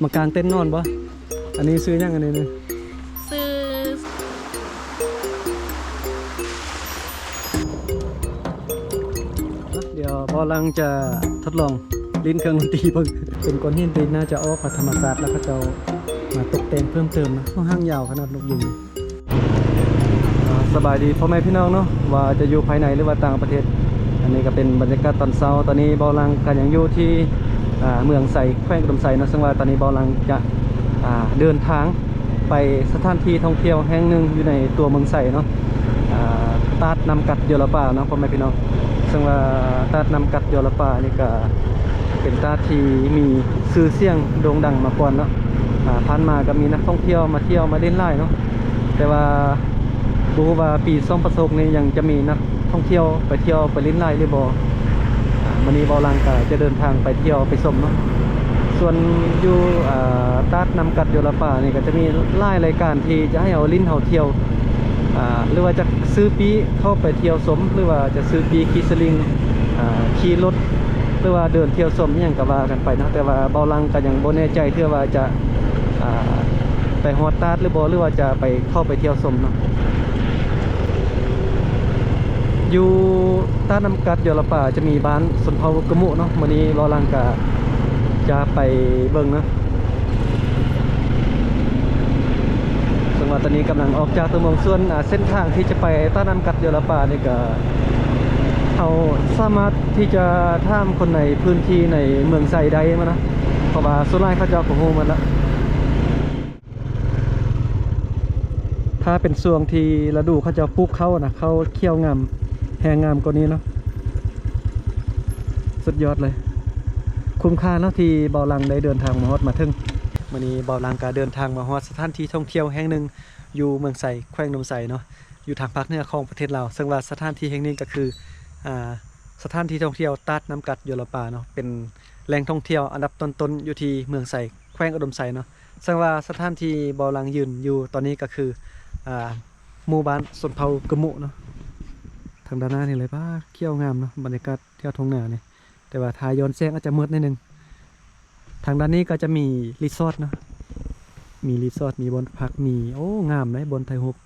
ມາກາງເຕັນນອນບໍ່? ອັນນີ້ຊື່ຫຍັງ ອັນນີ້ນີ້? ຊື່ ດຽວບ່າວຫຼັງຈະທົດລອງຫຼິ້ນເຄື່ອງດົນຕີເບິ່ງ. ເປັນກ້ອນຫີນທີ່ໜ້າຈະອອກມາທຳມະຊາດ ແລ້ວເຂົາເຈົ້າມາຕົກແຕ່ງເພີ່ມເຕີມນະ. ໂອ້ ຫາງຍາວຂະໜາດນົກຍຸງ. ອ່າ ສະບາຍດີພໍ່ແມ່ພີ່ນ້ອງເນາະ ວ່າຈະຢູ່ພາຍໃນ ຫຼືວ່າຕ່າງປະເທດ. ອັນນີ້ກໍເປັນບັນຍາກາດຕອນເຊົ້າ. ຕອນນີ້ບ່າວຫຼັງກໍຍັງຢູ່ທີ່ ອ່າ ເມືອງໄຊ ແຂວງອຸດົມໄຊເນາະ, ເຊິ່ງວ່າຕອນນີ້ບ່າວຫຼັງຈະ ອ່າ ເດີນທາງໄປສະຖານທີ່ທ່ອງທ່ຽວແຫ່ງໜຶ່ງຢູ່ໃນຕົວເມືອງໄຊເນາະ, ອ່າ ຕາດນ້ຳກັດຢໍລະປາເນາະ ພໍ່ແມ່ພີ່ນ້ອງ. ເຊິ່ງວ່າຕາດນ້ຳກັດຢໍລະປານີ້ກໍເປັນຕາດທີ່ມີຊື່ສຽງໂດ່ງດັງມາກ່ອນເນາະ. ອ່າ ຜ່ານມາກໍມີນັກທ່ອງທ່ຽວມາທ່ຽວມາຫຼິ້ນຫຼາຍເນາະ. ແຕ່ວ່າບໍ່ຮູ້ວ່າປີສອງພັນຊາວຫົກນີ້ຍັງຈະມີນັກທ່ອງທ່ຽວໄປທ່ຽວໄປຫຼິ້ນຫຼາຍຫຼືບໍ່. ອ່າ ມື້ນີ້ບ່າວຫຼັງກໍຈະເດີນທາງໄປທ່ຽວໄປຊົມເນາະ. ສ່ວນຢູ່ ອ່າ ຕາດນ້ຳກັດຢໍລະປານີ້ກໍຈະມີຫຼາຍລາຍການທີ່ຈະໃຫ້ເຮົາຫຼິ້ນເຮົາທ່ຽວ ອ່າ ຫຼືວ່າຈະຊື້ປີ້ເຂົ້າໄປທ່ຽວຊົມ ຫຼືວ່າຈະຊື້ປີ້ຂີ່ສະລິງ ອ່າ ຂີ່ລົດ ຫຼືວ່າເດີນທ່ຽວຊົມອີ່ຫຍັງກໍວ່າກັນໄປເນາະ. ແຕ່ວ່າບ່າວຫຼັງກໍຍັງບໍ່ແນ່ໃຈເທື່ອວ່າຈະ ອ່າ ໄປຮອດຕາດຫຼືບໍ່ ຫຼືວ່າຈະໄປ ເຂົ້າໄປທ່ຽວຊົມເນາະ. ຢູ່ຕາດນ້ຳກັດຢໍລະປາຈະມີບ້ານຊົນເຜົ່າກະມຸເນາະ. ມື້ນີ້ບ່າວຫຼັງກະຈະໄປເບິ່ງເນາະ. ເຊິ່ງວ່າຕອນນີ້ກຳລັງອອກຈາກຕົວເມືອງ. ສ່ວນ ອ່າ ເສັ້ນທາງທີ່ຈະໄປຕາດນ້ຳກັດຢໍລະປານີ້ກະ ເຮົາສາມາດທີ່ຈະຖາມຄົນໃນພື້ນທີ່ໃນເມືອງໄຊໄດ້ມານະ ເພາະວ່າສ່ວນຫຼາຍເຂົາເຈົ້າກໍຮູ້ໝົດລະ. ຖ້າເປັນຊ່ວງທີ່ລະດູເຂົາເຈົ້າປູກເຂົ້ານະ ເຂົ້າຂຽວງາມ ແຮງງາມກວ່ານີ້ເນາະ. ສຸດຍອດເລີຍ ຄຸ້ມຄ່າເນາະ ທີ່ບ່າວຫຼັງໄດ້ເດີນທາງມາຮອດມາເຖິງ. ມື້ນີ້ບ່າວຫຼັງກໍເດີນທາງມາຮອດສະຖານທີ່ທ່ອງທ່ຽວແຫ່ງໜຶ່ງຢູ່ເມືອງໄຊ ແຂວງອຸດົມໄຊເນາະ ຢູ່ທາງພາກເໜືອຂອງປະເທດລາວ. ເຊິ່ງວ່າສະຖານທີ່ແຫ່ງນີ້ກໍຄື ອ່າ ສະຖານທີ່ທ່ອງທ່ຽວຕາດນ້ຳກັດຢໍລະປາເນາະ ເປັນແຫຼ່ງທ່ອງທ່ຽວອັນດັບຕົ້ນໆຢູ່ທີ່ເມືອງໄຊ ແຂວງອຸດົມໄຊເນາະ. ເຊິ່ງວ່າສະຖານທີ່ບ່າວຫຼັງຢືນຢູ່ຕອນນີ້ກໍຄື ອ່າ ໝູ່ບ້ານຊົນເຜົ່າກະມຸເນາະ. ທາງດ້ານໜ້ານີ້ເລີຍ ປາ ຂຽວງາມເນາະ ບັນຍາກາດແຖວທົ່ງນານີ້. ແຕ່ວ່າຖ້າຍ້ອນແສງອາດຈະມືດໜ້ອຍໜຶ່ງ. ທາງດ້ານນີ້ກໍຈະມີຣີສອດເນາະ ມີຣີສອດ ມີບ່ອນພັກ ມີ ໂອ້ ງາມເດ້ ບ່ອນຖ່າຍຮູບ.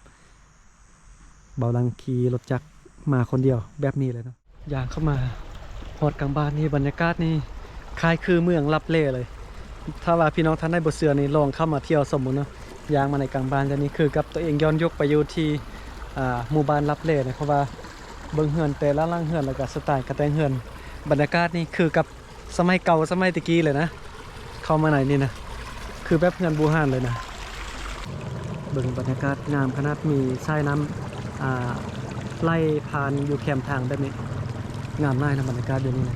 ບ່າວຫຼັງຂີ່ລົດຈັກມາຄົນດຽວແບບນີ້ເລີຍເນາະ. ຍ່າງເຂົ້າມາຮອດກາງບ້ານນີ້ ບັນຍາກາດນີ້ຄ້າຍຄືເມືອງລັບແລເລີຍ. ຖ້າວ່າພີ່ນ້ອງທ່ານໃດບໍ່ເຊື່ອນີ້ ລອງເຂົ້າມາທ່ຽວຊົມເບິ່ງເນາະ. ຍ່າງມາໃນກາງບ້ານແບບນີ້ ຄືກັບຕົວເອງຍ້ອນຍຸກໄປຢູ່ທີ່ ອ່າ ໝູ່ບ້ານລັບແລນະ. ເພາະວ່າເບິ່ງເຮືອນແຕ່ລະຫຼັງເຮືອນ ແລ້ວກໍສະໄຕການແຕ່ງເຮືອນ ບັນຍາກາດນີ້ຄືກັບ ສະໄໝເກົ່າ ສະໄໝແຕ່ກີ້ເລີຍນະ. ເຂົ້າມາໃນນີ້ນະ ຄືແບບເຮືອນບູຮານເລີຍນະ. ເບິ່ງບັນຍາກາດງາມຂະໜາດ ມີສາຍນ້ຳ ອ່າ ໄຫຼຜ່ານຢູ່ແຄມທາງແບບນີ້ ງາມຫຼາຍນະ ບັນຍາກາດຢູ່ນີ້ນະ.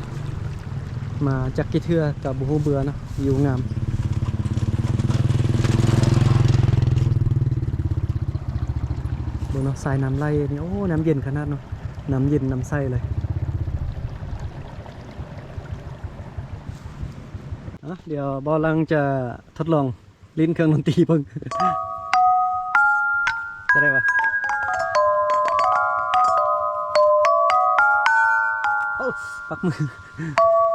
ມາຈັກກີ່ເທື່ອກໍບໍ່ຮູ້ເບື່ອນະ ວິວງາມ. ເບິ່ງເນາະ ສາຍນ້ຳໄຫຼນີ້ ໂອ້ ນ້ຳເຢັນຂະໜາດເນາະ ນ້ຳເຢັນ ນ້ຳໃສເລີຍ. ອ່ະ ດຽວບ່າວຫຼັງຈະທົດລອງຫຼິ້ນເຄື່ອງດົນຕີເບິ່ງ ຈະໄດ້ບໍ່? ໂອ້ ປັກມື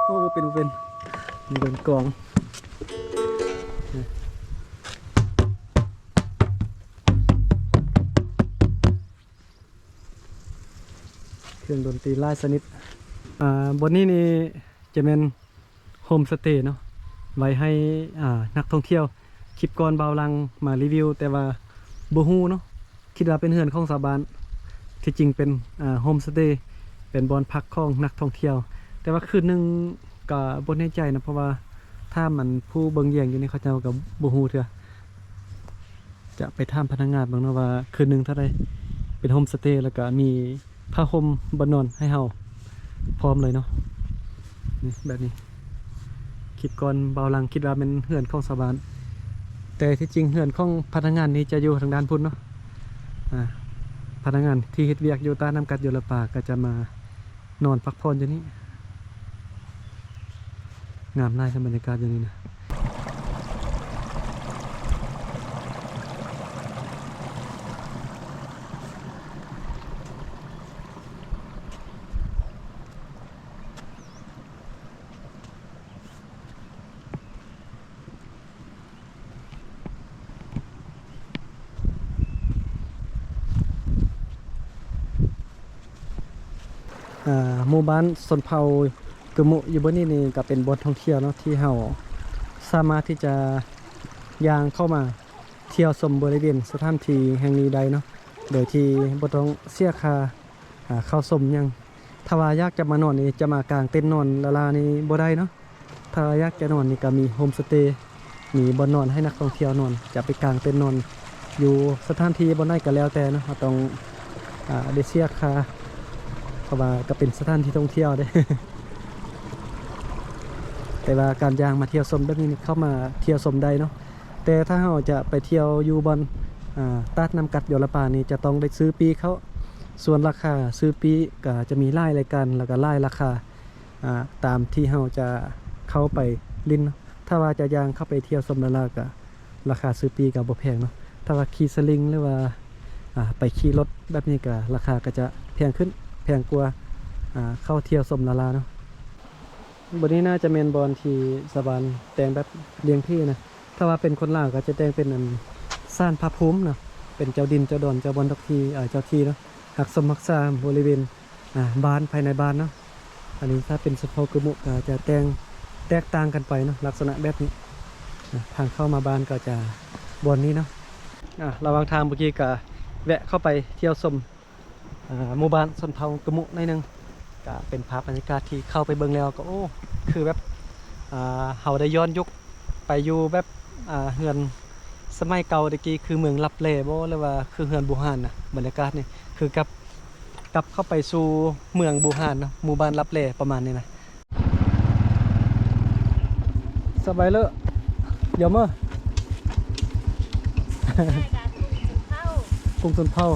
ໂອ້ ບໍ່ເປັນ ບໍ່ເປັນ ເບິ່ງກອງ. ເຄື່ອງດົນຕີຫຼາຍຊະນິດ. ອ່າ ບ່ອນນີ້ນີ້ຈະແມ່ນໂຮມສະເຕເນາະ ໄວ້ໃຫ້ ອ່າ ນັກທ່ອງທ່ຽວ. ຄລິບກ່ອນບ່າວຫຼັງມາຣີວິວ ແຕ່ວ່າບໍ່ຮູ້ເນາະ ຄິດວ່າເປັນເຮືອນຂອງຊາວບ້ານ ທີ່ຈິງເປັນ ອ່າ ໂຮມສະເຕ ເປັນບ່ອນພັກຂອງນັກທ່ອງທ່ຽວ. ແຕ່ວ່າຄືນໜຶ່ງກໍບໍ່ແນ່ໃຈນະ ເພາະວ່າຖາມອັນຜູ້ເບິ່ງແຍງຢູ່ນີ້ ເຂົາເຈົ້າກໍບໍ່ຮູ້ເທື່ອ. ຈະໄປຖາມພະນັກງານເບິ່ງເນາະວ່າຄືນໜຶ່ງເທົ່າໃດ ເປັນໂຮມສະເຕ ແລ້ວກະມີຜ້າຫົ່ມບ່ອນນອນໃຫ້ເຮົາພ້ອມເລີຍເນາະ. ນີ້ ແບບນີ້ ຄລິບກ່ອນບ່າວຫຼັງຄິດວ່າແມ່ນເຮືອນຂອງຊາວບ້ານ ແຕ່ທີ່ຈິງເຮືອນຂອງພະນັກງານນີ້ຈະຢູ່ທາງດ້ານພຸ້ນເນາະ. ອ່າ ພະນັກງານທີ່ເຮັດວຽກຢູ່ຕາດນ້ຳກັດຢໍລະປາກໍຈະມາ ນອນພັກຜ່ອນຢູ່ນີ້ ງາມຫຼາຍນະ ບັນຍາກາດຢູ່ນີ້ນະ. ເ ອ່າ ໝູ່ບ້ານຊົນເຜົ່າກຶມມຸຢູ່ບ່ອນນີ້ນີ້ ກໍເປັນບ່ອນທ່ອງທ່ຽວເນາະ ທີ່ເຮົາສາມາດທີ່ຈະຍ່າງເຂົ້າມາທ່ຽວຊົມບໍລິເວນສະຖານທີ່ແຫ່ງນີ້ໄດ້ເນາະ ໂດຍທີ່ບໍ່ຕ້ອງເສຍຄ່າ ອ່າ ເຂົ້າຊົມຫຍັງ. ຖ້າວ່າຢາກຈະມານອນນີ້ ຈະມາກາງເຕັນນອນລ້າໆນີ້ບໍ່ໄດ້ເນາະ. ຖ້າຢາກຈະນອນນີ້ກໍມີໂຮມສະເຕ ມີບ່ອນນອນໃຫ້ນັກທ່ອງທ່ຽວນອນ ຈະໄປກາງເຕັນນອນຢູ່ສະຖານທີ່ບ່ອນໃດກໍແລ້ວແຕ່ເນາະ ເຮົາຕ້ອງ ອາ ໄດ້ເສຍຄ່າ ເພາະວ່າກໍເປັນສະຖານທີ່ທ່ອງທ່ຽວເດ້. ແຕ່ວ່າການຍ່າງມາທ່ຽວຊົມແບບນີ້ນີ້ ເຂົ້າມາທ່ຽວຊົມໄດ້ເນາະ ແຕ່ຖ້າເຮົາຈະໄປທ່ຽວຢູ່ບ່ອນ ອາ ຕາດນ້ຳກັດຢໍລະປານີ້ ຈະຕ້ອງໄດ້ຊື້ປີ້ເຂົ້າ. ສ່ວນລາຄາຊື້ປີ້ກໍຈະມີຫຼາຍລາຍການ ແລ້ວກໍຫຼາຍລາຄາ ອາ ຕາມທີ່ເຮົາຈະເຂົ້າໄປຫຼິ້ນເນາະ. ຖ້າວ່າຈະຍ່າງເຂົ້າໄປທ່ຽວຊົມລະລາ ກໍລາຄາຊື້ປີ້ກໍບໍ່ແພງເນາະ. ຖ້າວ່າຂີ່ສະລິງ ຫຼືວ່າ ອາ ໄປຂີ່ລົດແບບນີ້ ກໍລາຄາກໍຈະແພງຂຶ້ນ ແພງກວ່າ ອາ ເຂົ້າທ່ຽວຊົມລະລາເນາະ. ບ່ອນນີ້ໜ້າຈະແມ່ນບ່ອນທີ່ຊາວບ້ານແຕ່ງແບບລ້ຽງຜີນະ. ຖ້າວ່າເປັນຄົນລາວກໍຈະແຕ່ງເປັນອັນ ສານພະພູມເນາະ ເປັນເຈົ້າດິນເຈົ້າດອນ ເຈົ້າບ່ອນດອກທີ່ ເຈົ້າທີ່ເນາະ ຮັກສົມຮັກສາບໍລິເວນ ອ່າ ບ້ານ ພາຍໃນບ້ານເນາະ. ອັນນີ້ຖ້າເປັນຊົນເຜົ່າກຶມມຸກໍຈະແຕ່ງແຕກຕ່າງກັນໄປເນາະ ລັກສະນະແບບນີ້. ອ່າ ທາງເຂົ້າມາບ້ານກໍຈະບ່ອນນີ້ເນາະ. ອ່າ ລະຫວ່າງທາງເມື່ອກີ້ກໍແວະເຂົ້າໄປທ່ຽວຊົມ ອ່າ ໝູ່ບ້ານຊົນເຜົ່າກຶມມຸໜ້ອຍໜຶ່ງ ກະເປັນພາບບັນຍາກາດທີ່ເຂົ້າໄປເບິ່ງແລ້ວກໍ ໂອ້ ຄືແບບ ອ່າ ເຮົາໄດ້ຍ້ອນຍຸກໄປຢູ່ແບບ ອ່າ ເຮືອນສະໄໝເກົ່າແຕ່ກີ້ ຄືເມືອງລັບແລບໍ ຫຼືວ່າຄືເຮືອນບູຮານນະ. ບັນຍາກາດນີ້ຄືກັບ ກັບເຂົ້າໄປສູ່ເມືອງບູຮານເນາະ ໝູ່ບ້ານລັບແລປະມານນີ້ນະ. ສະບາຍເລີ ຢາມເມີ ກຸງຊົນເຜົ່າ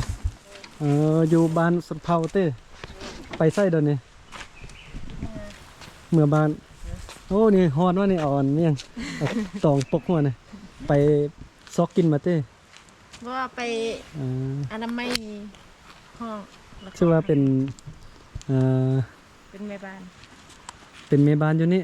ເອີ ຢູ່ບ້ານຊົນເຜົ່າເຕ. ໄປໃສດຽວນີ້? ເມືອ ເມືອບ້ານ. ໂອ້ ນີ້ຮ້ອນວະນີ້ ເອົາອັນຫຍັງ ເອົາຕອງປົກຫົວນີ້ ໄປຊອກກິນມາເຕ? ບໍ່ ໄປ ເອີ ອະນາໄມຫ້ອງ ແລ້ວກໍ ຊື່ວ່າເປັນ ເອີ ເປັນແມ່ບ້ານ ເປັນແມ່ບ້ານຢູ່ນີ້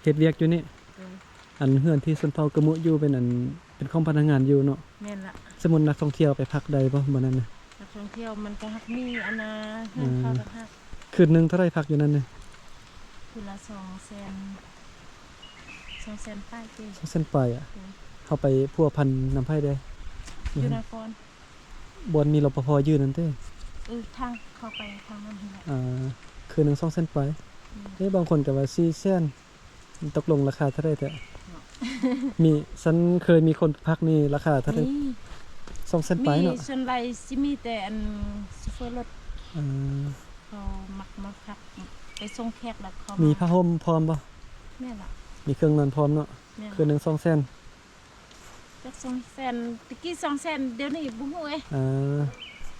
ເຮັດວຽກຢູ່ນີ້. ໂດຍ ອັນເຮືອນທີ່ຊົນເຜົ່າກຶມມຸຢູ່ເປັນອັນ ເປັນຂອງພະນັກງານຢູ່ເນາະ? ແມ່ນລະ. ສົມມຸດນັກທ່ອງທ່ຽວໄປພັກໄດ້ບໍ່ ບ່ອນນັ້ນນະ? ນັກທ່ອງທ່ຽວມັນກໍຮັກມີອັນນາ ເຮືອນເຂົາຕ່າງຫາກ. ຄືນໜຶ່ງເທົ່າໃດພັກຢູ່ນັ້ນນະ? ຄືນລະສອງແສນ ສອງແສນປາຍເດ. ສອງແສນປາຍອະ? ໂດຍ. ເຮົາໄປພົວພັນນຳໃຜເດ? ຢູ່ນະຄອນ ບ່ອນມີ ລປພ ຢືນນັ້ນເຕ? ເອີ ທາງເຂົ້າໄປທາງນັ້ນຫັ້ນແຫຼະ. ອ່າ ຄືນໜຶ່ງສອງແສນປາຍ. ອືມ. ເອີ ບາງຄົນກໍວ່າສີ່ແສນ. ຕົກລົງລາຄາເທົ່າໃດແທ້? ເນາະ ມີ ຊັ້ນເຄີຍມີຄົນພັກນີ້ລາຄາເທົ່າໃດ? ມີ ສອງແສນປາຍເນາະ. ມີ ສ່ວນຫຼາຍຊິມີແຕ່ອັນໂຊເຟີລົດ. ເອີ ເຂົາມັກມາພັກ ໄປສົ່ງແຂກແລ້ວເຂົາ ມີຜ້າຫົ່ມພ້ອມບໍ່? ແມ່ນລະ. ມີເຄື່ອງນອນພ້ອມເນາະ. ແມ່ນ. ຄືນໜຶ່ງສອງແສນ. ຈັກສອງແສນ ແຕ່ກີ້ສອງແສນ ດຽວນີ້ບໍ່ຮູ້ເອີຍ. ເອີ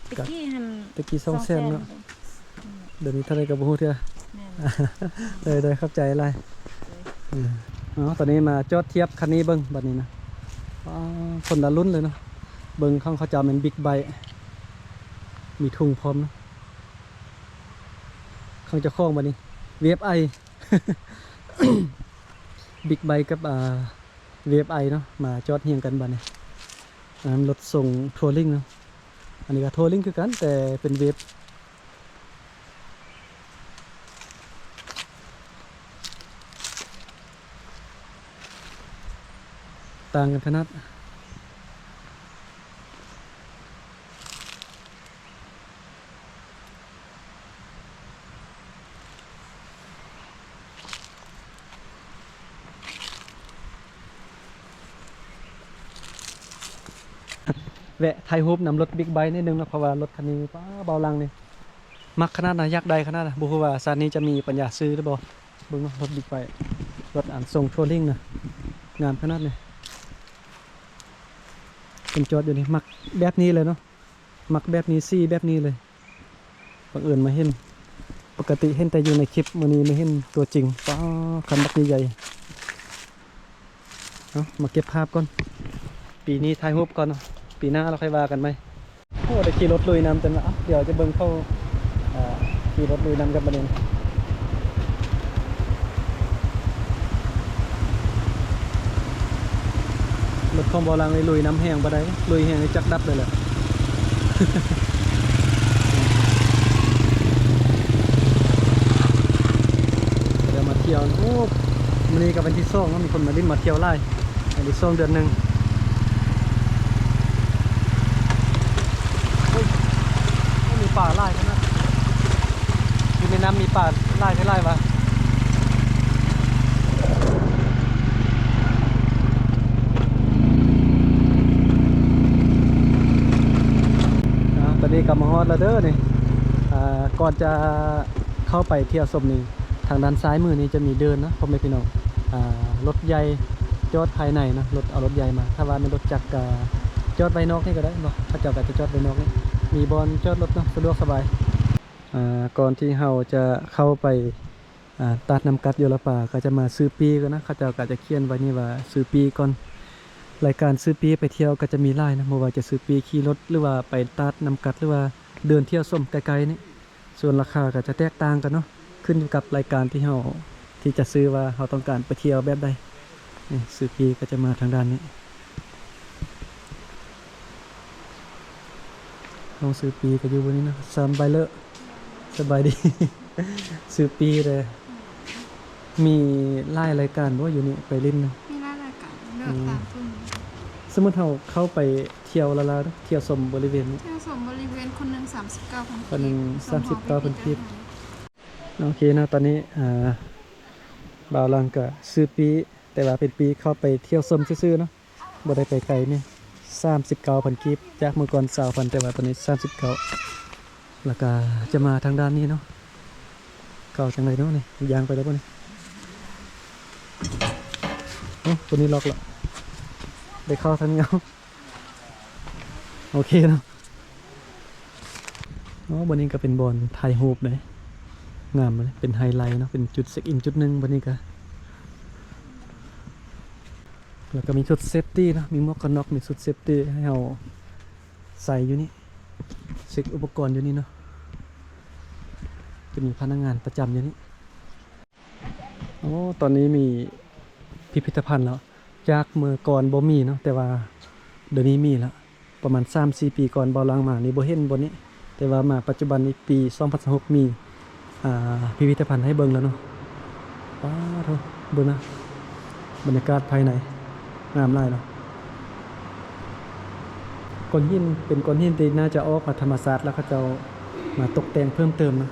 ແຕ່ກີ້ຫັ້ນ ແຕ່ກີ້ສອງແສນເນາະ. ສອງແສນ ອືມ. ດຽວນີ້ເທົ່າໃດກໍບໍ່ຮູ້ເທື່ອ. ແມ່ນ. ໂດຍໆ ຂອບໃຈຫຼາຍ. ໂດຍ. ເອີ ເອົາ ຕອນນີ້ມາຈອດທຽບຄັນນີ້ເບິ່ງບັດນີ້ນະ. ອໍ ຄົນລະລຸ້ນເລີຍເນາະ. ເບິ່ງຂອງເຂົາເຈົ້າແມ່ນບິກໄບ ມີທຸງພ້ອມເນາະ. ຂອງເຈົ້າຂອງບັດນີ້ ເວຟໄອ ບິກໄບກັບ ອ່າ ເວຟໄອເນາະ ມາຈອດຮຽງກັນບັດນີ້. ອັນນັ້ນລົດສົ່ງທົວຣິງເນາະ. ອັນນີ້ກໍທົວຣິງຄືກັນ ແຕ່ເປັນເວຟ. ຕ່າງກັນຂະໜາດ. ແວະຖ່າຍຮູບນຳລົດບິກໄບນິດໜຶ່ງເນາະ ເພາະວ່າລົດຄັນນີ້ ປ້າ ເບົາຫຼັງນີ້ ມັກຂະໜາດນະ ຢາກໄດ້ຂະໜາດນະ. ບໍ່ຮູ້ວ່າຊາດນີ້ຈະມີປັນຍາຊື້ຫຼືບໍ່. ເບິ່ງເນາະ ລົດບິກໄບ ລົດອັນສົ່ງທົວຣິງນະ ງາມຂະໜາດນີ້. ເພິ່ນຈອດຢູ່ນີ້ ມັກແບບນີ້ເລີຍເນາະ. ມັກແບບນີ້ ສີແບບນີ້ເລີຍ. ບັງເອີນມາເຫັນ ປົກກະຕິເຫັນແຕ່ຢູ່ໃນຄລິບ ມື້ນີ້ມາເຫັນຕົວຈິງ. ປ້າ ຄັນບັກໃຫຍ່ໆ. ເອົາ ມາເກັບພາບກ່ອນ ປີນີ້ຖ່າຍຮູບກ່ອນເນາະ ປີໜ້າລາວຄ່ອຍວ່າກັນໃໝ່. ໂອ້ ໄດ້ຂີ່ລົດລຸຍນຳ ແຕ່ວ່າ ດຽວຈະເບິ່ງເຂົາ ເອີ ຂີ່ລົດລຸຍນຳກັນບັດນີ້. ລົດຂອງເບົາຫຼັງນີ້ລຸຍນຳແຮງປານໃດ? ລຸຍແຮງນີ້ຈັກດັບເລີຍແຫຼະ. ທ່ຽວ ໂອ້ ມື້ນີ້ກໍເປັນທີສອງເນາະ ມີຄົນມາຫຼິ້ນມາທ່ຽວຫຼາຍ ເປັນທີສອງເດືອນໜຶ່ງ. ໂອ້ຍ ມີປາຫຼາຍຂະໜາດ ຢູ່ໃນນ້ຳມີປາຫຼາຍແທ້ຫຼາຍວ່າ. ອ່າ ຕອນນີ້ກໍມາຮອດແລ້ວເດີນີ້ ອ່າ ກ່ອນຈະເຂົ້າໄປທ່ຽວຊົມນີ້ ທາງດ້ານຊ້າຍມືນີ້ຈະມີເດີ່ນເນາະ ພໍ່ແມ່ພີ່ນ້ອງ ອ່າ ລົດໃຫຍ່ຈອດພາຍໃນເນາະ ລົດ ເອົາລົດໃຫຍ່ມາ ຖ້າວ່າແມ່ນລົດຈັກກໍຈອດໄວ້ນອກນີ້ກໍໄດ້ເນາະ ເຂົາເຈົ້າກໍຈະຈອດໄວ້ນອກນີ້ ມີບ່ອນຈອດລົດເນາະ ສະດວກສະບາຍ. ອ່າ ກ່ອນທີ່ເຮົາຈະເຂົ້າໄປ ອ່າ ຕາດນ້ຳກັດຢໍລະປາ ກໍຈະມາຊື້ປີ້ກ່ອນນະ ເຂົາເຈົ້າກໍຈະຂຽນໄວ້ນີ້ວ່າຊື້ປີ້ກ່ອນ. ລາຍການຊື້ປີ້ໄປທ່ຽວກໍຈະມີຫຼາຍນະ ບໍ່ວ່າຈະຊື້ປີ້ຂີ່ລົດ ຫຼືວ່າໄປຕາດນ້ຳກັດ ຫຼືວ່າເດີ່ນທ່ຽວຊົມໃກ້ໆນີ້ ສ່ວນລາຄາກໍຈະແຕກຕ່າງກັນເນາະ ຂຶ້ນຢູ່ກັບລາຍການທີ່ເຮົາ ທີ່ຈະຊື້ວ່າເຮົາຕ້ອງການໄປທ່ຽວແບບໃດ. ນີ້ຊື້ປີ້ກໍຈະມາທາງດ້ານນີ້ ຫ້ອງຊື້ປີ້ກໍຢູ່ບ່ອນນີ້ເນາະ ສາມໃບເລີ. ສະບາຍດີ ຊື້ປີ້ເດີ ມີຫຼາຍລາຍການບໍ່ຢູ່ນີ້ໄປຫຼິ້ນນະ? ມີຫຼາຍລາຍການ ເລືອກຕາມເພິ່ນ. ສົມມຸດເຮົາເຂົ້າໄປທ່ຽວລາວໆເດີ ທ່ຽວຊົມບໍລິເວນນີ້ ທ່ຽວຊົມບໍລິເວນ ຄົນໜຶ່ງສາມສິບເກົ້າພັນ ຄົນໜຶ່ງສາມສິບເກົ້າພັນກີບ. ໂອເຄເນາະ ຕອນນີ້ ອ່າ ບ່າວຫຼັງກໍຊື້ປີ້ ແຕ່ວ່າເປັນປີ້ເຂົ້າໄປທ່ຽວຊົມຊື່ໆເນາະ ບໍ່ໄດ້ໄປໄກນີ້ ສາມສິບເກົ້າພັນກີບ ຈາກມື້ກ່ອນຊາວພັນ ແຕ່ວ່າຕອນນີ້ສາມສິບເກົ້າ. ແລ້ວກໍຈະມາທາງດ້ານນີ້ເນາະ ເຂົ້າທາງໃດເນາະນີ້ ຍ່າງໄປໄດ້ບໍ່ນີ້? ໂອ້ ຕົວນີ້ລັອກລະ ໄດ້ເຂົ້າທາງນີ້ເອົາ. ໂອເຄເນາະ ໂອ້ ບ່ອນນີ້ກໍເປັນບ່ອນຖ່າຍຮູບເດ້ ງາມເດ້ ເປັນໄຮໄລເນາະ ເປັນຈຸດເຊັກອິນຈຸດໜຶ່ງ ບ່ອນນີ້ກໍ ແລ້ວກໍມີຊຸດເຊຟຕີ້ເນາະ ມີໝວກກັນນັອກ ມີຊຸດເຊຟຕີ້ໃຫ້ເຮົາໃສ່ຢູ່ນີ້ ເຊັກອຸປະກອນຢູ່ນີ້ເນາະ ເປັນພະນັກງານປະຈຳຢູ່ນີ້. ໂອ້ ຕອນນີ້ມີພິພິທະພັນແລ້ວ ຈາກເມື່ອກ່ອນບໍ່ມີເນາະ ແຕ່ວ່າດຽວນີ້ມີແລ້ວ ປະມານສາມສີ່ປີກ່ອນ ບ່າວຫຼັງມານີ້ບໍ່ເຫັນບ່ອນນີ້ ແຕ່ວ່າມາປັດຈຸບັນນີ້ປີສອງພັນຊາວຫົກ ມີ ອ່າ ພິພິທະພັນໃຫ້ເບິ່ງແລ້ວເນາະ. ປາໂທ້ ເບິ່ງນະ ບັນຍາກາດພາຍໃນງາມຫຼາຍເນາະ ກ້ອນຫີນ ເປັນກ້ອນຫີນທີ່ໜ້າຈະອອກມາທຳມະຊາດ ແລ້ວເຂົາເຈົ້າມາຕົກແຕ່ງເພີ່ມເຕີມເນາະ.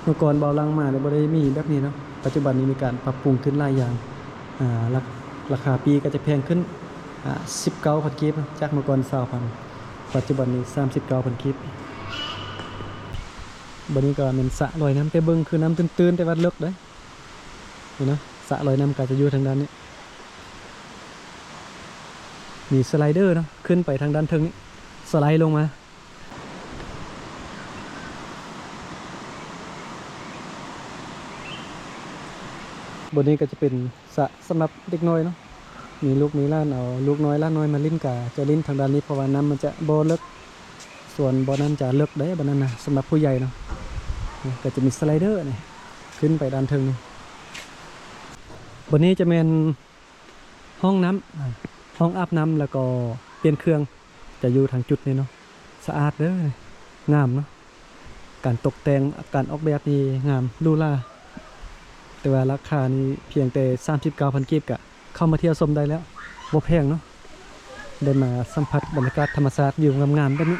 ເມື່ອກ່ອນບ່າວຫຼັງມານີ້ບໍ່ໄດ້ມີແບບນີ້ເນາະ ປັດຈຸບັນນີ້ມີການປັບປຸງຂຶ້ນຫຼາຍຢ່າງ ອ່າ ລາ ລາຄາປີ້ກໍຈະແພງຂຶ້ນ ອ່າ ສິບເກົ້າພັນກີບເນາະ ຈາກເມື່ອກ່ອນຊາວພັນ ປັດຈຸບັນນີ້ສາມສິບເກົ້າພັນກີບ. ບັດນີ້ກໍແມ່ນສະລອຍນ້ຳ ແຕ່ເບິ່ງຄືນ້ຳຕື້ນໆ ແຕ່ວ່າເລິກເດ້ ນີ້ນະ ສະລອຍນ້ຳກໍຈະຢູ່ທາງດ້ານນີ້ ມີສະໄລເດີເນາະ ຂຶ້ນໄປທາງດ້ານເທິງນີ້ ສະໄລລົງມາ. ບ່ອນນີ້ກໍຈະເປັນສະສຳລັບເດັກນ້ອຍເນາະ ມີລູກມີຫຼານ ເອົາລູກນ້ອຍຫຼານນ້ອຍມາຫຼິ້ນ ກະຈະຫຼິ້ນທາງດ້ານນີ້ ເພາະວ່ານ້ຳມັນຈະບໍ່ເລິກ ສ່ວນບ່ອນນັ້ນຈະເລິກເດ້ ບ່ອນນັ້ນນະ ສຳລັບຜູ້ໃຫຍ່ເນາະ. ນີ້ກໍຈະມີສະໄລເດີນີ້ ຂຶ້ນໄປດ້ານເທິງນີ້. ບ່ອນນີ້ຈະແມ່ນ ຫ້ອງນ້ຳ ອ່າ ຫ້ອງອາບນ້ຳ ແລ້ວກໍປ່ຽນເຄື່ອງ ຈະຢູ່ທາງຈຸດນີ້ເນາະ. ສະອາດເດີ ງາມເນາະ ການຕົກແຕ່ງ ການອອກແບບນີ້ງາມ ຫຼູຫຼາ ແຕ່ວ່າລາຄານີ້ພຽງແຕ່ສາມສິບເກົ້າພັນກີບ ກະເຂົ້າມາທ່ຽວຊົມໄດ້ແລ້ວ ບໍ່ແພງເນາະ. ໄດ້ມາສຳຜັດບັນຍາກາດທຳມະຊາດ ວິວງາມໆແບບນີ້.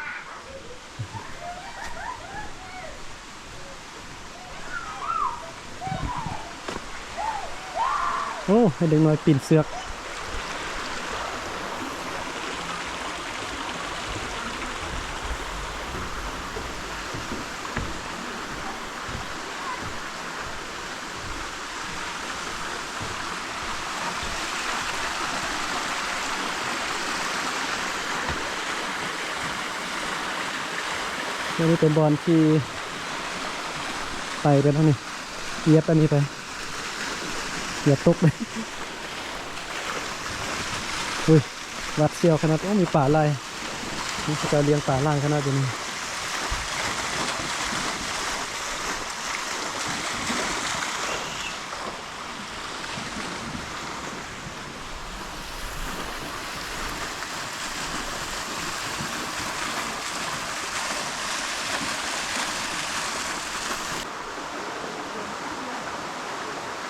ໂອ້ ໃຫ້ເດັກນ້ອຍປີນເຊືອກ. ອັນນີ້ເປັນບ່ອນທີ່ໄປເດ້ ທາງນີ້ ຢຽບອັນນີ້ໄປ ຢ່າຕົກເດີ. ອຸ້ຍ ຫວາດສຽວຂະໜາດ. ໂອ້ ມີປາຫຼາຍ ມີເຂົາເຈົ້າລ້ຽງປາຫຼາຍຂະໜາດຢູ່ນີ້. ໂ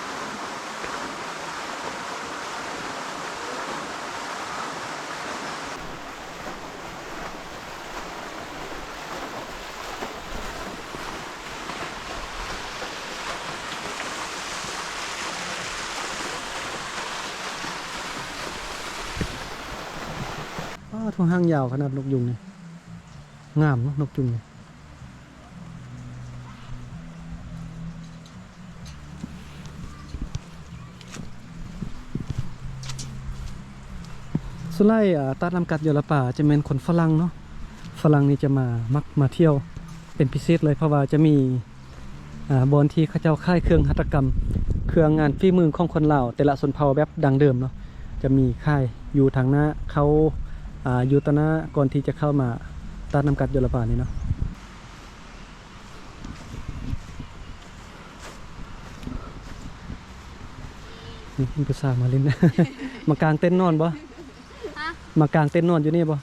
ອ້າ ໂທ້ ຫາງຍາວຂະໜາດນົກຍຸງນີ້ ງາມເນາະ ນົກຍຸງນີ້. ສ່ວນຫຼາຍ ອາ ຕາດນ້ຳກັດຢໍລະປາຈະແມ່ນຄົນຝຣັ່ງເນາະ, ຝຣັ່ງນີ້ຈະມາ ມັກມາທ່ຽວເປັນພິເສດເລີຍ ເພາະວ່າຈະມີ ອາ ບ່ອນທີ່ເຂົາເຈົ້າຂາຍເຄື່ອງຫັດຖະກຳ ເຄື່ອງງານຝີມືຂອງຄົນລາວແຕ່ລະຊົນເຜົ່າແບບດັ້ງເດີມເນາະ ຈະມີຂາຍຢູ່ທາງໜ້າເຂົ້າ ອາ ຢູ່ຕາໜ້າກ່ອນທີ່ຈະເຂົ້າມາຕາດນ້ຳກັດຢໍລະປານີ້ເນາະ. ນີ້ເຫັນຜູ້ສາວມາຫຼິ້ນ ມາກາງເຕັນນອນບໍ່? ຮະ? ມາກາງເຕັນນອນຢູ່ນີ້ບໍ່?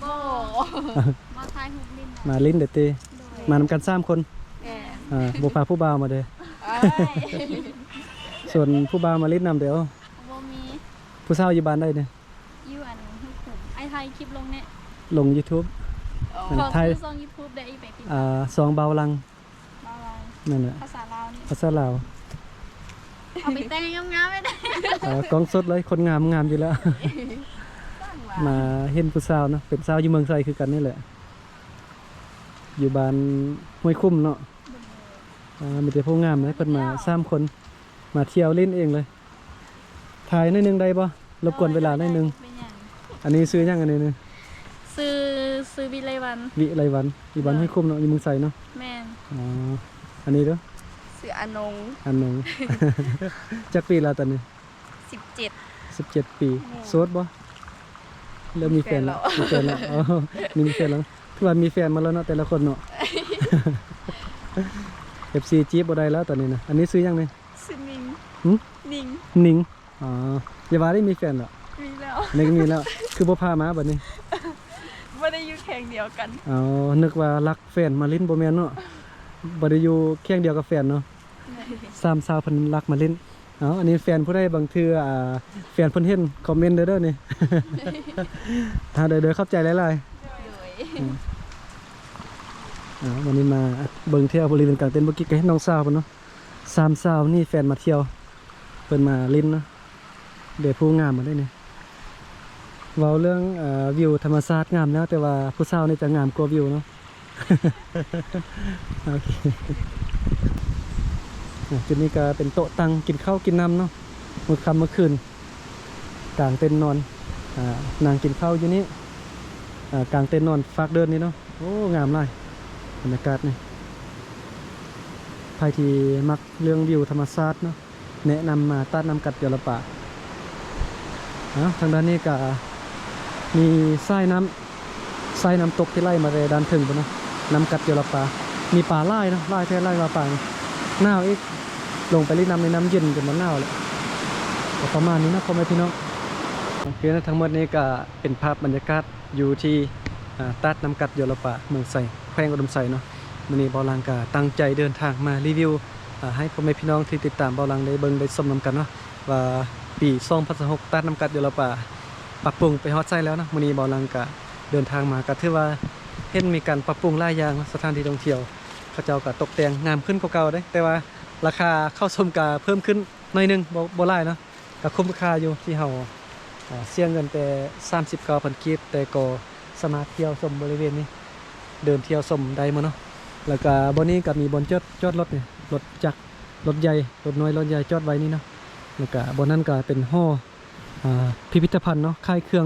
ບໍ່ ມາຖ່າຍຮູບຫຼິ້ນນະ ມາຫຼິ້ນເດ້ຕິ? ໂດຍ ມານຳກັນສາມຄົນ ແມ່ນ ອ່າ ບໍ່ພາຜູ້ບ່າວມາເດ້? ເອີຍ ຊວນຜູ້ບ່າວມາຫຼິ້ນນຳເດີ້. ບໍ່ມີ. ຜູ້ສາວຢູ່ບ້ານໃດນີ້? ຢູ່ອັນຫ້ວຍຂຸມ. ອ້າຍຖ່າຍຄລິບລົງແດ່ ລົງຢູທູບ. ອໍ ອັນ ຂໍ ຖ່າຍ ຊື່ຊ່ອງຢູທູບແດ່ ອີ່ໄປຕິດ ອ່າ ຊ່ອງບ່າວຫຼັງ. ບ່າວຫຼັງ ນັ້ນແຫຼະ ພາສາລາວນີ້ ພາສາລາວ. ເອົາໄປແຕ່ງງາມໆ ເອີ ກ້ອງສົດເລີຍ ຄົນງາມ ງາມຢູ່ແລ້ວ. ມາເຫັນຜູ້ສາວເນາະ ເປັນສາວຢູ່ເມືອງໄຊຄືກັນນີ້ແຫຼະ ຢູ່ບ້ານຫ້ວຍຂຸມເນາະ. ອ່າ ມີແຕ່ຜູ້ງາມເລີຍ ເພິ່ນມາສາມຄົນ ມາທ່ຽວຫຼິ້ນເອງເລີຍ. ຖ່າຍໜ້ອຍໜຶ່ງໄດ້ບໍ່? ລົບກວນເວລາໜ້ອຍໜຶ່ງ. ເປັນຫຍັງ? ອັນນີ້ຊື່ຫຍັງ ອັນນີ້ນະ? ຊື່ ຊື່ວິໄລວັນ. ວິໄລວັນ ຢູ່ບ້ານຫ້ວຍຂຸມເນາະ ຢູ່ເມືອງໄຊເນາະ. ແມ່ນ. ອໍ ອັນນີ້ເດີ້? ຊື່ອານົງ. ອານົງ. ຈັກປີແລ້ວຕອນນີ້? ສິບເຈັດ. ສິບເຈັດປີ. ແມ່ນ. ໂສດບໍ່? ເລີ່ມມີແຟນແລ້ວ. ມີແຟນແລ້ວ. ອໍ ນີ້ມີແຟນແລ້ວ ຖືວ່າມີແຟນໝົດແລ້ວເນາະ ແຕ່ລະຄົນເນາະ. ເອັຟຊີຈີບບໍ່ໄດ້ແລ້ວຕອນນີ້ນະ. ອັນນີ້ຊື່ຫຍັງນີ້? ຊື່ນິງ. ຫຶ? ນິງ. ນິງ. ອໍ ຢ່າວ່າໄດ້ມີແຟນແລ້ວ. ມີແລ້ວ. ນີ້ກໍມີແລ້ວ. ຄືບໍ່ພາມາບັດນີ້? ບໍ່ໄດ້ຢູ່ແຂວງດຽວກັນ. ອໍ ນຶກວ່າລັກແຟນມາຫຼິ້ນ ບໍ່ແມ່ນເນາະ ບໍ່ໄດ້ຢູ່ແຂວງດຽວກັບແຟນເນາະ. ແມ່ນ. ສາມສາວເພິ່ນລັກມາຫຼິ້ນ. ເອົາ ອັນນີ້ແຟນຜູ້ໃດ ບາງເທື່ອ ອ່າ ແຟນເພິ່ນເຫັນ ຄອມເມັນເດີ້ ນີ້. ອ່າ ເດີ້ ເດີ້ ຂອບໃຈຫຼາຍໆ. ໂດຍ. ອືມ ອ່າ ວັນນີ້ມາເບິ່ງທ່ຽວບໍລິເວນກາງເຕັນ ເມື່ອກີ້ກໍເຫັນນ້ອງສາວເພິ່ນເນາະ. ສາມສາວນີ້ແຟນມາທ່ຽວ ເພິ່ນມາຫຼິ້ນເນາະ. ເດ ຜູ້ງາມມາໄດ້ນີ້. ເວົ້າເລື່ອງ ເອີ ວິວທຳມະຊາດງາມແລ້ວ ແຕ່ວ່າຜູ້ສາວນີ້ຈະງາມກວ່າວິວເນາະ. ໂອເຄ ອ່າ ຈຸດນີ້ກໍເປັນໂຕະຕັ່ງກິນເຂົ້າກິນນ້ຳເນາະ ມື້ຄ່ຳມື້ຄືນ ກາງເຕັນນອນ ອ່າ ນັ່ງກິນເຂົ້າຢູ່ນີ້ ອ່າ ກາງເຕັນນອນຟາກເດີ່ນນີ້ເນາະ. ໂອ້ ງາມຫຼາຍ ບັນຍາກາດນີ້. ໃຜທີ່ມັກເລື່ອງວິວທຳມະຊາດເນາະ ແນະນຳມາຕາດນ້ຳກັດຢໍລະປາ. ເອົາ ທາງດ້ານນີ້ກະມີສາຍນ້ຳ ສາຍນ້ຳຕົກທີ່ໄຫຼມາແຕ່ດ້ານເທິງພຸ້ນເນາະ ນ້ຳກັດຢໍລະປາ. ມີປາຫຼາຍເນາະ ຫຼາຍແທ້ ຫຼາຍກວ່າປາ. ໜາວອີກ ລົງໄປຫຼິ້ນນ້ຳໃນນ້ຳເຢັນຈົນມັນໜາວແຫຼະ. ກໍປະມານນີ້ເນາະ ພໍ່ແມ່ພີ່ນ້ອງ. ໂອເຄເນາະ ທັງໝົດນີ້ກະເປັນພາບບັນຍາກາດຢູ່ທີ່ ອ່າ ຕາດນ້ຳກັດຢໍລະປາ ເມືອງໄຊ ແຂວງອຸດົມໄຊເນາະ. ມື້ນີ້ບ່າວຫຼັງກະຕັ້ງໃຈເດີນທາງມາຣີວິວ ອ່າ ໃຫ້ພໍ່ແມ່ພີ່ນ້ອງທີ່ຕິດຕາມບ່າວຫຼັງໄດ້ເບິ່ງໄດ້ຊົມນຳກັນເນາະ ວ່າປີສອງພັນຊາວຫົກ ຕາດນ້ຳກັດຢໍລະປາປັບປຸງໄປຮອດໃສແລ້ວເນາະ. ມື້ນີ້ບ່າວຫຼັງກະເດີນທາງມາ ກະຖືວ່າເຫັນມີການປັບປຸງຫຼາຍຢ່າງເນາະ ສະຖານທີ່ທ່ອງທ່ຽວ ເຂົາເຈົ້າກະຕົກແຕ່ງງາມຂຶ້ນກວ່າເກົ່າເດ້ ແຕ່ວ່າລາຄາເຂົ້າຊົມກະເພີ່ມຂຶ້ນໜ້ອຍໜຶ່ງ ບໍ່ ບໍ່ຫຼາຍເນາະ. ກະຄຸ້ມຄ່າຢູ່ທີ່ເຮົາ ເອີ ເສຍເງິນແຕ່ສາມສິບເກົ້າພັນກີບ ແຕ່ກໍສາມາດທ່ຽວຊົມບໍລິເວນນີ້ ເດີນທ່ຽວຊົມໄດ້ໝົດເນາະ. ແລ້ວກະບ່ອນນີ້ກະມີບ່ອນຈອດ ຈອດລົດນີ້ ລົດຈັກ ລົດໃຫຍ່ ລົດນ້ອຍ ລົດໃຫຍ່ ຈອດໄວ້ນີ້ເນາະ. ແລ້ວກະບ່ອນນັ້ນກະເປັນຫໍ ອາ ພິພິທະພັນເນາະ ຂາຍເຄື່ອງ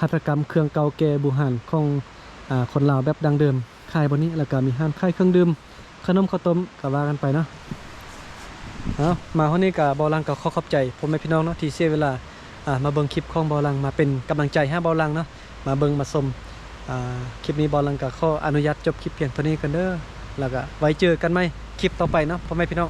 ຫັດຖະກຳ ເຄື່ອງເກົ່າແກ່ບູຮານຂອງ ອາ ຄົນລາວແບບດັ້ງເດີມ ຂາຍບ່ອນນີ້ ແລ້ວກະມີຮ້ານຂາຍເຄື່ອງດື່ມ ຂະໜົມ ເຂົ້າຕົ້ມ ກໍວ່າກັນໄປເນາະ. ເອົາ ມາຮອດນີ້ກໍບ່າວຫຼັງກໍຂໍຂອບໃຈພໍ່ແມ່ພີ່ນ້ອງເນາະ ທີ່ເສຍເວລາ ອ່າ ມາເບິ່ງຄລິບຂອງບ່າວຫຼັງ ມາເປັນກຳລັງໃຈໃຫ້ບ່າວຫຼັງເນາະ ມາເບິ່ງມາຊົມ. ອ່າ ຄລິບນີ້ບ່າວຫຼັງກໍຂໍອະນຸຍາດຈົບຄລິບພຽງເທົ່ານີ້ກ່ອນເດີ ແລ້ວກໍໄວ້ເຈີກັນໃໝ່ຄລິບຕໍ່ໄປເນາະ ພໍ່ແມ່ພີ່ນ້ອງ.